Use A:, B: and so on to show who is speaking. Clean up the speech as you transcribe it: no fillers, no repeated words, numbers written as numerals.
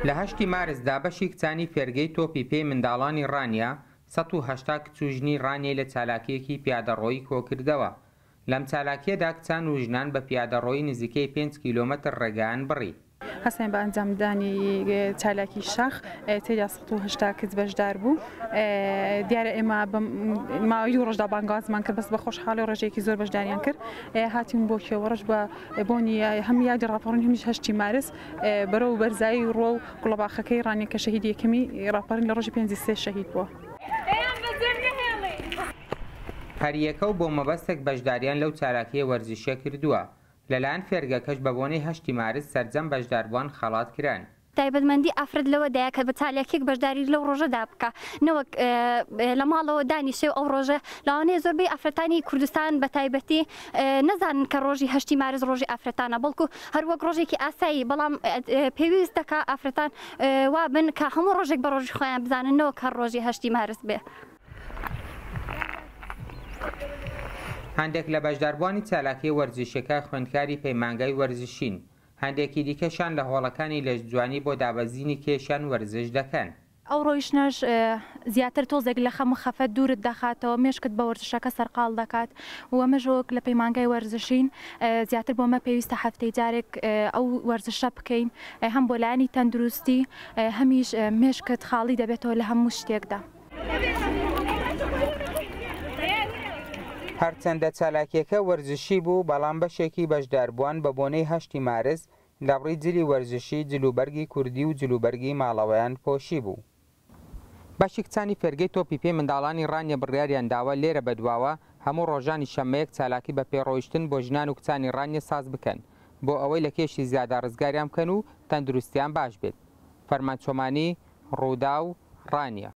A: لە هەشتی مارسدا بەشی کچانی فێرگەی تۆپی پێی منداڵانی ڕانیە 180 کچ و ژنی ڕانیەی لە چالاکییەکی پیادەڕۆیی کۆکردەوە. لەم چالاکییەدا کچان و ژنان بە پیادەڕۆیی نزیکەی پێنج کیلۆمەتر ڕێگایان بڕی.
B: هەستاین بە ئەنجامدانی چالاکی شاخ، تێیدا 180 کچ بەشدار بوو. دیارە ئێمە بە ماوەی دوو ڕۆژدا بانگەوازمان کرد، بەس بە خۆشحاڵی و ڕێژەیەکی زۆر بەشداریان کرد. هاتین بۆ کێوەڕەش بە بۆنی هەم یادی ڕاپەڕین هەمیش هەشتی مارس بەرەو بەرزایی ڕووە و گوڵەباخەکەی ڕانیە کە شەهیدی یەکەمی ڕاپەڕین لە ڕۆژی پێنجی سێ شەهید بووە.
A: هەریەکە و بۆ مەبەستێک بەشداریان لەو چالاکییە وەرزشییە کردووە، لەلایەن فێرگەکەش بەبۆنەی هەشتی مارس سەرجەم بەشداربووان خەڵات کران.
C: تایبەتمەندی ئافرەت لەوەدایە کە بە چالاکیەک بەشداری لەو ڕۆژەدا بکا نەوەک لە ماڵەوە دانیشێ و ئەو ڕۆژە لەوانەیە زۆربەی ئافرەتانی کوردستان بە تایبەتی نەزانن کە ڕۆژی هەشتی مارس ڕۆژی ئافرەتانە بەڵکو هەر وەک ڕۆژێکی ئاسایی بەڵام پێویست دەکا ئافرەتان وابن کە هەموو ڕۆژێک بە ڕۆژی خۆیان بزانن نەوەک هەر ڕۆژی هەشتی مارس بێ.
A: هەندێک لە بەشداربووانی چالاکییە وەرزشییەکە خوێندکاری پەیمانگای وەرزشین، هەندێکی دیکەشیان لە هۆڵەکانی لەشجوانی بۆ دابەزینی کێشیان وەرزش دەکەن.
D: ئەو ڕۆیشتنەش زیاتر تۆزێک لە خەم و خەفەت دوورت دەخاتەوە، مێشکت بە وەرزشەکە سەرقاڵ دەکات و ئەمەش وەک لە پەیمانگای وەرزشین زیاتر بۆ مە پێویستە هەفتەی جارێک ئەو وەرزشە بکەین هەم بۆ لایەنی تەندروستی هەمیش مێشکت خاڵی دەبێتەوە لە هەموو شتێکدا.
A: هەرچەندە چالاکییەکە وەرزشی بوو، بەڵام بەشێکی بەشداربووان بە بۆنەی هەشتی مارس لەبڕی جلی وەرزشی جلوبەرگی کوردی و جلوبەرگی ماڵەوەیان پۆشیبوو. بەشی کچانی فێرگەی تۆپی پێی منداڵانی ڕانیە بڕیاریان داوە لێرە بەدواوە هەموو ڕۆژانی شەممەیەک چالاکی بە پێ ڕۆیشتن بۆ ژنان و کچانی ڕانیە ساز بکەن بۆ ئەوەی لە کێشی زیادە ڕزگاریان بکەن و تەندروستیان باش بێت. فەرمان چۆمانی، ڕووداو، ڕانیە.